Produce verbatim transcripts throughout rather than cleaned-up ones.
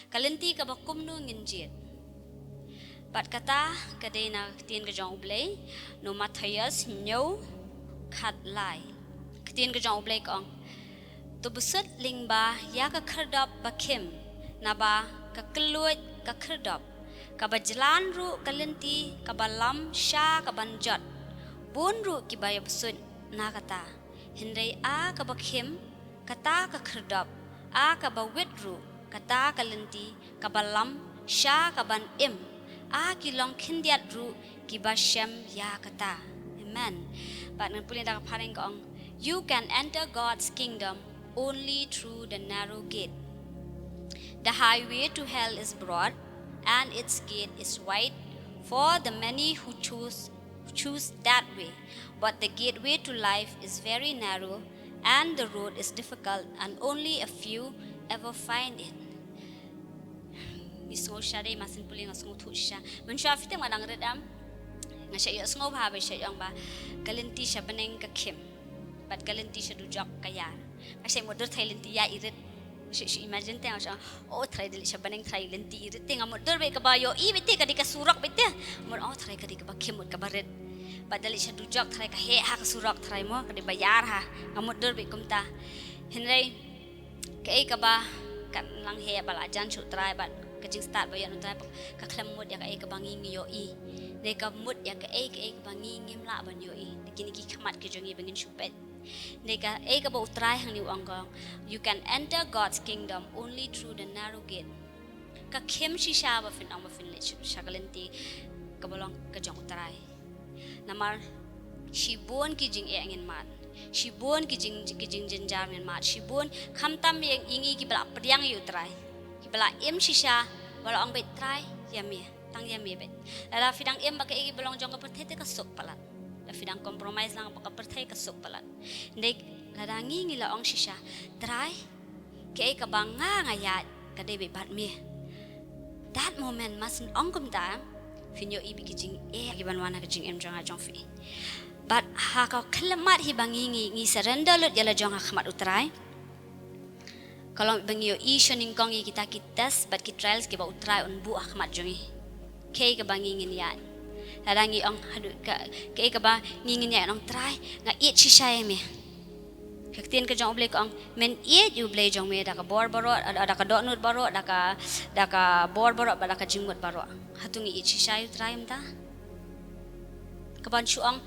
Ka lynti kaba kumno ngin jied. Bad kata ka dei na ka ktien ka jong U Blei, na u Mathaios hynñiew khatlai. Ka ktien ka jong U Blei ka ong: To bsut lyngba ïa ka khyrdop bakhim, naba ka kylluid ka khyrdop, kaba jlan ruh ka lynti kaba lam sha kaban jot. Bun ruh kiba ïa bsut na kata. Hynrei a kaba khim, kata ka khyrdop, a kaba wit ruh, kata ka lynti kaba lam sha kaban im, a ki long khyndiat ruh kiba shem ïa kata. Amen. Bad ngan pule da ka phareng ka ong: You can enter God's kingdom only through the narrow gate. The highway to hell is broad, and its gate is wide for the many who choose choose that way. But the gateway to life is very narrow, and the road is difficult, and only a few ever find it. Ngi sngew shisha dei, mar syn pule nga sngewthuh shisha. Mynshuwa phi tip nga dang rit em, nga shait ïohsngew bha ba shait ong ba ka lynti sha bneng ka khim, bad ka lynti sha dujok ka ïar. Nga shait mutdur tharai lynti ïa i rit. Shu, shu imagine te nga shu, oh, tharai da leit sha bneng tharai lynti i rit te, nga mutdur beit kaba ïohi beit te, ka dei ka surok beit te. Mut, oh, tharai ka dei kaba khim, mut kaba rit. Bad da leit sha dujok tharai ka heh ha ka surok tharai mo, ka dei ba ïar ha. Nga mutdur beit kumta. Hynrei kaei kaba, kan lang heh ba la jan shuh Trai bad ka jingstad ba ïoh na Trai, ka khlem mut ïa kaei kaba ngi ngi ïohi. Dei ka mut ïa kaei kaei kaba ngi ngim lah ban ïohi. Kine ki khmat ki jong ngi ba ngin shu peit. Dei kaei kaba U Trai hangne u ong ka ong: You can enter God's kingdom only through the narrow gate. Ka khim shisha ba phin ong ba phin leit sha ka lynti kaba long ka jong U Trai. Namar shibun ki jingeh ngin mad, shibun ki jing, ki jingjynjar ngin mad, shibun, khamtam ïa ngi kiba la pdiang ïa U Trai, kiba la im shisha, ba la ong beit Trai, ïa me, tang ïa me beit. Lada phi dang im bad kaei kaba long jong ka pyrthei te ka suk palat. Lada phi dang compromise lang bad ka pyrthei ka suk palat. Dei, lada ngi ngi la ong shisha, Trai, kaei kaba nga nga ïaid ka dei beit bad me. That moment, mar syn ong kumta, phin ïohi beit ki jingeh kiban wan ha ka jingim jong nga jong phi. Bad ha ka khyllipmat hi ba ngi ngi, ngi surrender lut ïa la jong ha khmat U Trai, ka long ba ngi ïohi shwa nyngkong ïa kita ki test bad ki trials kiba U Trai un buh ha khmat jong ngi. Kaei kaba ngi ngin ïaid. Lada ngi ong haduh ka, kaei kaba ngi ngin ïaid, ong Trai, nga ïeit shisha ïa me. Ka ktien ka jong U Blei ka ong, men ïeit ïa U Blei jong me da ka bor baroh, da, da ka dohnud baroh, da ka, da ka bor baroh, bad da ka jingmut baroh. Hato ngi ïeit shisha ïa U Trai mynta? Kaban shu ong,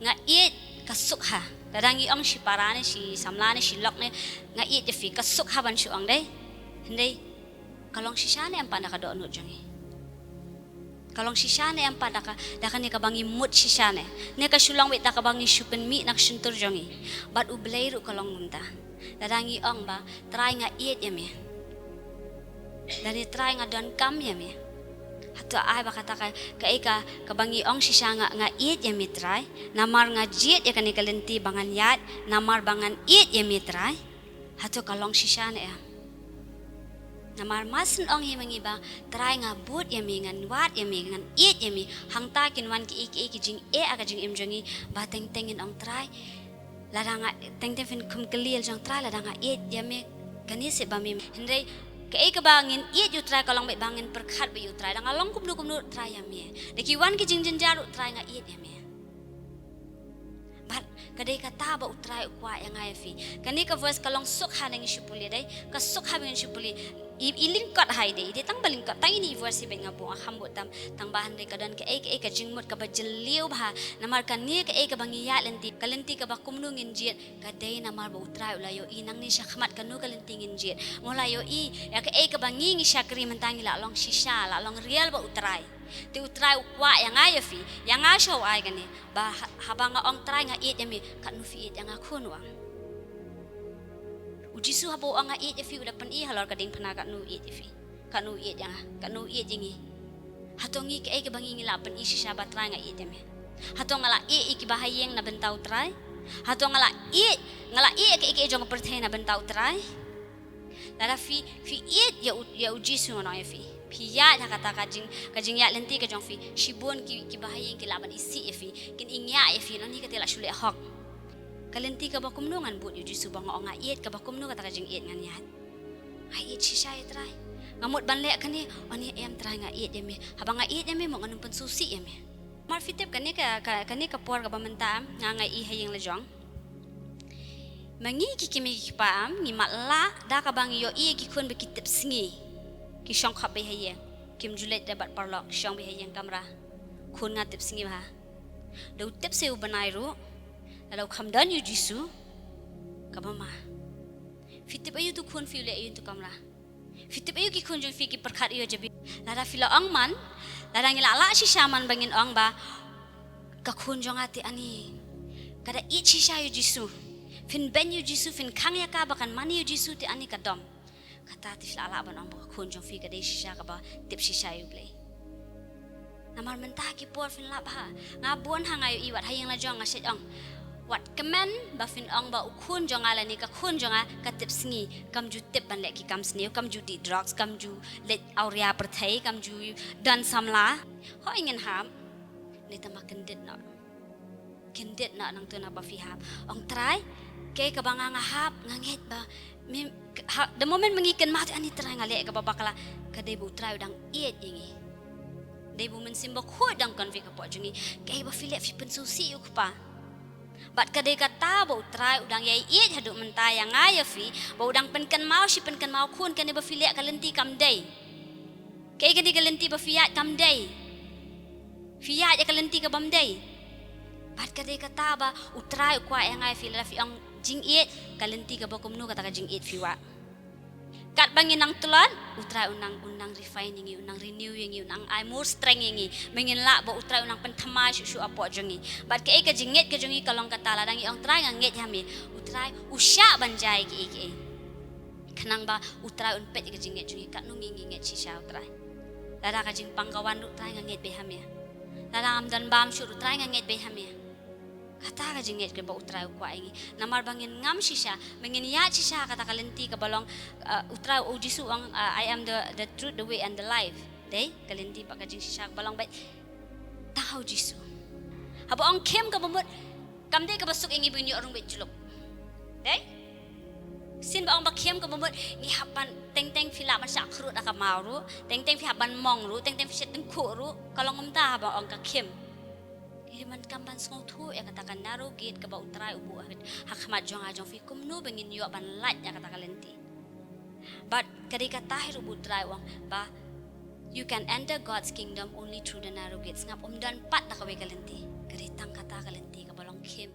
nga ïeit, ka suk ha. Lada ngi ong shi para ne, shi samla ne, shi lok ne, nga ïeit ïa phi, ka suk ha ban shu ong dei. Hynrei ka long shisha ne em pat da ka dohnud jong ngi? Ka long shisha ne em pat da ka, da kane kaba ngi mut shisha ne? Ne ka shu long beit da kaba ngi shu pynmih na ka shyntur jong ngi? Bad U Blei ruh ka long kumta. Lada ngi ong ba, Trai, nga ïeit ïa me. Lane, Trai, nga donkam ïa me. Hato ai ba kata ka, kaei ka, kaba ngi ong shisha, nga, nga ïeit ïa me Trai, namar nga jied ïa kane ka lynti ba ngan ïaid, namar ba ngan ïeit ïa me Trai? Hato ka long shisha ne em? Namar mar syn ong hi ma ngi ba, Trai, nga bud ïa me, ngan wad ïa me, ngan ïeit ïa me, hangta kin wan kiei kiei ki jingeh ha ka jingim jong ngi, ba teng teng ngin ong Trai, lada nga, teng teng phin khum kylli ïa la jong Trai, lada nga ïeit ïa me, kane seh ba me. Hynrei kaei kaba ngin ïeit ïa U Trai ka long beit ba ngin pyrkhat beit ïa U Trai, da nga long kumno kumno Trai, ïa me. Da ki wan ki jingjynjar ruh Trai, nga ïeit ïa me. Bad ka dei kata ba U Trai u kwah ïa nga ïa phi. Kane ka verse ka long suk ha, ngi shu pule dei, ka suk ha ba ngin shu pule. I, i lyngkot ha i dei, i dei tang ba lyngkot, tang ine i verse hi beit nga buh, nga kham buh tam, tang ba hynrei ka don kaei kaei ka jingmut kaba jylliew bha, namar kane kaei kaba ngi ïaid lynti, ka lynti kaba kumno ngin jied, ka dei namar ba U Trai u la ïohi nangne sha khmat kano ka lynti ngin jied. Mo la ïohi, ïa kaei kaba ngi ngi shakri mynta ngi la long shisha, la long real bad U Trai. Te U Trai u kwah ïa nga ïa phi, ïa nga shuwa ai kane. Ba ha-, haba nga ong Trai nga ïeit ïa me, katno phi ïeit ïa nga khun wang. U Jisu haba u ong nga ïeit ïa phi u da pyni halor ka diengphna katno u ïeit ïa phi. Katno u ïeit ïa nga, katno u ïeit ïa ngi. Hato ngi kaei kaba ngi ngi la pyni shisha ba Trai nga ïeit ïa me. Hato nga la ïeit ïa kiba ha ïing na bynta U Trai. Hato nga la ïeit, nga la ïeit ïa kaei kaei jong ka pyrthei na bynta U Trai. Lada phi, phi ïeit ïa u, ïa u Jisu ngan ong ïa phi. Phi ïaid ha kata ka jing, ka jingïaid lynti ka jong phi. Shibun ki, kiba ha ïing ki lah ban isih ïa phi. Kin ïngiah ïa phi, nangni kata la shu leh hok. Ka lynti kaba kumno ngan bud ïa u Jisu ba nga ong nga ïeit, kaba kumno kata ka jingïeit ngan ïaid. Nga ïeit shisha ïa Trai. Nga mut ban leh kane, oh ni em Trai nga ïeit ïa me. Haba nga ïeit ïa me, mo ngan ym pynsngewsih ïa me. Mar phi tip kane ka, ka, kane ka por kaba mynta nga nga i ha ïing la jong. Ma ngi ki kmie ki kpa am, ngi matlah, da kaba ngi ïohi ïa ki khun ba ki tip sngi. Ki shong khop beit ha ïing, kim ju leit da bad paralok, ki shong beit ha ïing kamra. Khun nga tip sngi bha. Da u tip sa ïa u bnai ruh, lada u kham don ïa u Jisu, kaba ma. Phi tip aïu tu khun phi u leh aïu tu kamra. Phi tip aïu ki khun jong phi ki pyrkhat ïa u jabi. Lada phi la ong man, lada ngi la lah shisha man ba ngin ong ba, ka khun jong nga te ani ka da ïeit shisha ïa u Jisu. Phin beiñ ïa u Jisu, phin khang ïa ka ba kan man ïa u Jisu te ani ka dom. Kata te phi la lah ban ong ba ka khun jong phi ka dei shisha kaba tip shisha ïa u Blei. Namar mynta ki por phin lap ha. Nga bun ha nga ïohi wat ha ïing la jong nga shet ong. Wat kmen ba phin ong ba u khun jong nga lane ka khun jong nga ka tip sngi, kam ju tip ban leh ki kam sniew, kam ju dih drugs, kam ju leit awria pyrthei, kam ju don samla. Hooid ngin hap. Neta ma kyndit noh. Kyndit noh nangta naba phi hap. Ong Trai, kaei kaba nga nga hap, nga ngeit ba. Mem, ha, the moment ma ngi kynmaw te ani Trai nga leh kaba bakla, ka dei ba u Trai u dang ïeit ïa ngi. Dei ba u Mynsiem Bakhuid u dang convict hapoh jong ngi. Kaei ba phi leh phi pynsngewsih ïa u Kpa. Bad ka dei kata ba u Trai u dang ïai ïeit haduh mynta ïa nga ïa phi, ba u dang pynkynmaw shi pynkynmaw khun kane ba phi leh ka lynti kam dei. Kaei kane ka lynti ba phi ïaid kam dei. Phi ïaid ïa ka lynti kabym dei. Bad ka dei kata ba u Trai u kwah ïa nga ïa phi lada phi ong jingïeit, ka lynti kaba kumno kata ka jingïeit phi wad. Katba ngin nang tlot, u Trai u nang, u nang refine ïa ngi, u nang renew ïa ngi, u nang ai more strength ïa ngi. Ba ngin lah ba u Trai u nang pynthymmai shuh shuh hapoh jong ngi. Bad kaei ka jingngeit ka jong ngi ka long kata lada ngi ong Trai nga ngeit ha me. U Trai u shah ban jia ïa kiei kiei. Khnang ba u Trai un peit ïa ka jingngeit jong ngi katno ngi ngi ngeit shisha u Trai. Lada ka jingpang ka wan ruh Trai nga ngeit beit ha me. Lada ngam don bam shuh ruh Trai nga ngeit beit ha me. Kata ka jingngeit kaba u Trai u kwah ïa ngi. Namar ba ngin ngam shisha, ba ngin ïaid shisha kata ka lynti kaba long, uh, u Trai u Jisu u ong, uh, "I am the, the truth, the way and the life." Dei, ka lynti bad ka jingshisha kaba long beit. Tang ha u Jisu. Haba ong khim kaba mut, kam dei kaba suk ïa ngi ba ngin ïoh rung beit jluk. Dei? Sien ba ong ba khim kaba mut, ngi hap ban teng teng phi lah ban shah khrud ha ka maw ruh, teng teng phi hap ban mong ruh, teng teng phi shet tyngkhuh ruh, ka long kumta haba ong ka khim. Ngi dei ban kam ban sngewthuh ïa kata ka narrow gate kaba u Trai u buh ha, ha khmat jong nga jong phi kumno ba ngin ïoh ban lait ïa kata ka lynti. Bad ka dei kata hi ruh ba u Trai u ong ba you can enter God's kingdom only through the narrow gate. Sngap ym don pat da kawei ka lynti. Ka dei tang kata ka lynti kaba long khim.